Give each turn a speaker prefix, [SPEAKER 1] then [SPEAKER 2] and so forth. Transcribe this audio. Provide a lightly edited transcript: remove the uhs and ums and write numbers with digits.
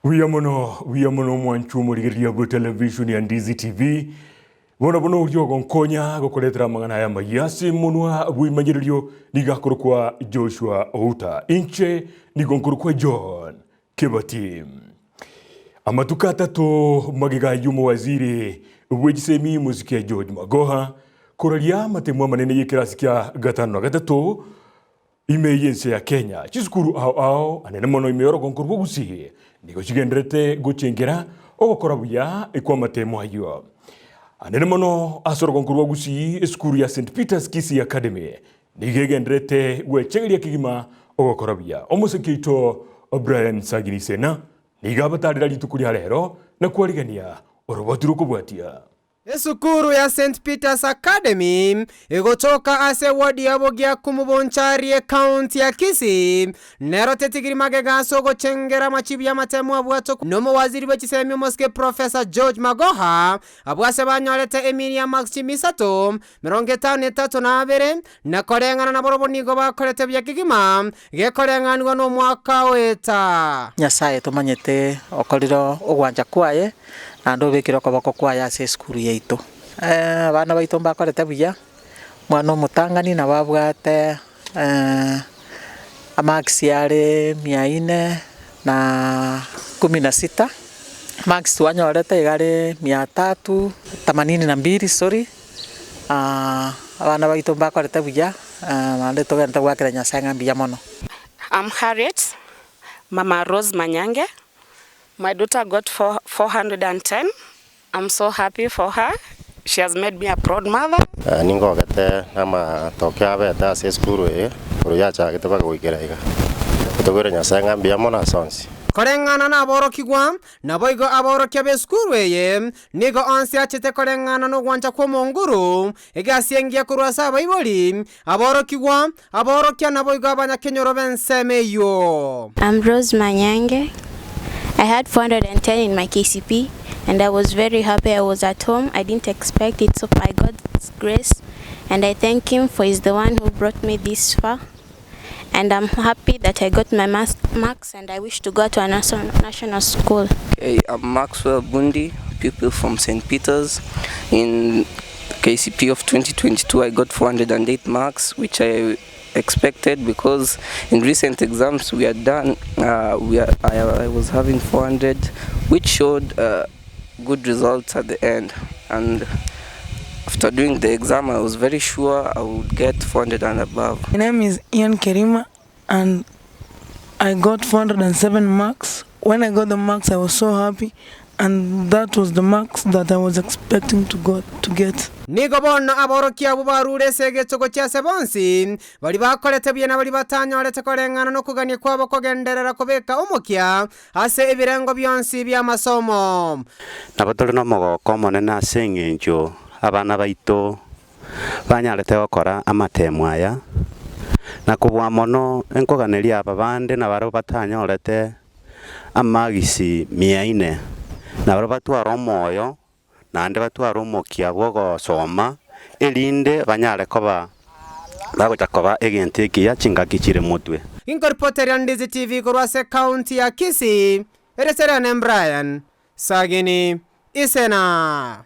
[SPEAKER 1] Buya mono, buya mono omwanchwa omorigereria bwe television ya Ndizi TV. Bono bono oria ogonkonya gokoretera amang'ana aya amayia ase monwa bw'imanyererio nigo akorokwa Joshua Outa. Inche nigo nkorokwa John Kebati. Amatuko atato magega ayio omowaziri bwe chisemi Mosike George Magoha koraria amatemo amanene y'ekerasi kia gatano na gatato Ime y'ense ya Kenya, chisukuru ao ao anene mono ime y'orogongo rwa Gusii nigo chigendererete gochengera ogokora buya kw'amatemo ayio. Anene mono ase orogongo rwa Gusii, esukuru ya St Peters Kisii Academy nigo egendererete gwechegeria kegima ogokora buya. Omoseke oito Brian Sagini Sena nigo abatarera rituko ria rero na kwarigania oroboti rw'okobwatia.
[SPEAKER 2] Esukuru ya St Peters Academy egotoka ase ewodi ya Bogiakumu Bonchari ekaunti ya Kisii nero tetigiri magega ase ogochengera amachibu y'amatemo abwatwe nomowaziri bwe chisemi omosike Professor George Magoha abwo ase banyorete emiri ya marks chimisato 53 na abere na koreng'ana nabarobwo nigo bakorete buya kegima gekoreng'anigwa nomwaka oeta.
[SPEAKER 3] Nyasae tomanyete okorire ogwancha kwaye, naende obekire okoboko kwaye ase esukuru yaito. Abana baito mbakorete buya, omwana omotang'ani nabo abwate amarks are mia nne na kumi na sita, marks twanyorete iga are mia tatu themanini na mbili sorry, abana baito mbakorete buya, naende togente goakera Nyasaye ng'a mbuya mono.
[SPEAKER 4] I'm Harriet, mama Rose Manyange, my daughter got 410, I'm so happy for her, she has made me a proud mother.
[SPEAKER 5] Ningogete namatokeo abete ase esukuru eye korwa yachagete mpaka goikera iga. Tobwere Nyasae ng'a mbuya mono ase onsi.
[SPEAKER 2] Koreng'ana naborokigwa, naboigo aborokia b'esukuru eye nigo onsi achete koreng'ana nogwancha kw'Omonguru, egasi engiya korwa ase abaibori, aborokigwa, Aborokia naboigo abanyakenyoro b'ensemo eyio.
[SPEAKER 6] I'm Rose Manyange. I had 410 in my KCP and I was very happy I was at home. I didn't expect it so by God's grace and I thank him for he's the one who brought me this far and I'm happy that I got my marks and I wish to go to a national school.
[SPEAKER 7] Okay, I'm Maxwell Bundi, pupil from St. Peter's. In KCP of 2022, I got 408 marks, which I expected because in recent exams we had done, uh, we are, I, I was having 400, which showed uh, good results at the end. And after doing the exam, I was very sure I would get 400 and above.
[SPEAKER 8] My name is Ian Kerima and I got 407 marks. When I got the marks I was so happy and that was the marks that I was expecting to got to get.
[SPEAKER 2] Nigo bono aborokia abwo barure ase egecho gochia ase bonsi, baria bakorete buya na baria batanyorete koreng'ana nokogania kwabo kogenderera kobeka omokia ase ebirengo bionsi bi'amasomo.
[SPEAKER 9] Nabo tore nomogooko omonene ase engencho abana baito banyarete gokora amateemo aya, na kobua mono nkoganeria aba bande nabarabwo batanyorete amagisi mia ine, nabarabwo batware omoyo naende batware omokia bw'ogosoma, erinde banyare koba bagocha koba egento ekiya chingaki chire motwe.
[SPEAKER 2] Inkoripoteria Ndizi TV korwa ase County ya Kisii, Ereserene Brian Sagini Isena.